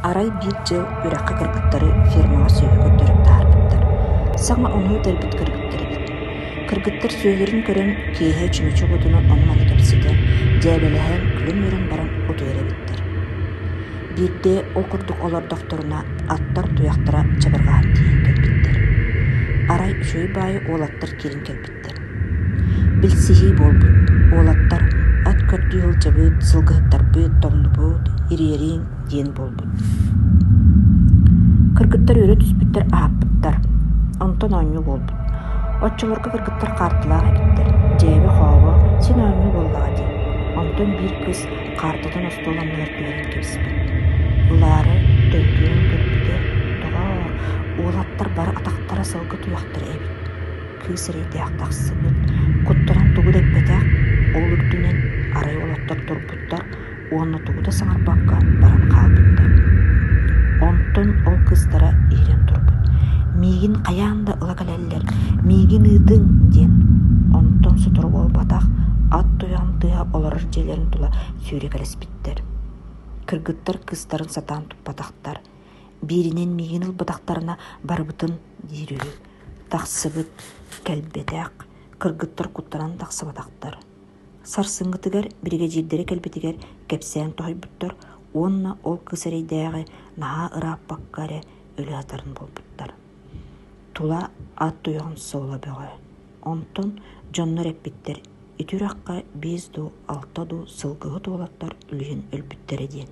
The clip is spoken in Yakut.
Арай биир дьыл үрэххэ кыргыттары фермаҕа сүөһү көрдөрөн таһаарбыттар. Саҥа ону үтэрбит кыргыттар эбит. Кыргыттар сүөһүлэрин көрөн, киэһэ чүмэчи уотунан ону-маны кэпсэтэн, дьээбэлэһэн, күлэн-үөрэн баран утуйар эбиттэр. Биирдэ ол курдук олордохторуна аттар туйахтара чабырҕаһан тиийэн кэлбиттэр. Арай үчүгэй баайы уолаттар киирэн кэлбиттэр. Билсиһии буолбут. Уолаттар ат көрдүү сылдьабыт, сылгыһыттарбыт, тоҥнубут, ириэриҥ диэн буолбут. Кыргыттар үөрэ түспүттэр аһаппыттар. Онтон оонньуу буолбут. Оччолорго кыргыттар хаартылаах эбиттэр. Дьээбэ-хообо, син оонньуу буоллаҕа дии. Онтон биир кыыс хаартытын остуол анныгар түһэрэн кэбиспит. Ылаары төҥкүйэн көрбүтэ, доҕоор, уолаттар бары атахтара сылгы туйахтара эбит. Кыыс эрэйдээх тахсыбыт, куттанан тугу да эппэтэх, ол үрдүнэн арай уолаттар турбуттар уонна тугу да саҥарбакка баран хаалбыттар. Онтон ол кыыстара иһирэн турбут: «Миигин хайаан да ыла кэлэллэр, миигин ыытыҥ» диэн. Онтон сотору буолбатах, ат туйаҕын тыаһа олорор дьиэлэрин тула сүүрэкэлэспиттэр. Кыргыттар кыыстарын сатаан туппатахтар, бииринэн миигин ылбатахтарына барыбытын диир үһү. Тахсыбыт, кэлбэтэх, кыргыттар куттанан тахсыбатахтар. Сарсыҥҥытыгар биригэдьиирдэрэ кэлбитигэр кэпсээн тоһуйбуттар уонна ол кыыс эрэйдээҕи наһаа ырааппакка эрэ өлө сытарын булбуттар. Тула ат туйаҕын суола бөҕө. Онтон дьоннор эппиттэр ити үрэххэ 5 дуу, 6 дуу сылгыһыт уолаттар үлүйэн өлбүттэрэ диэн.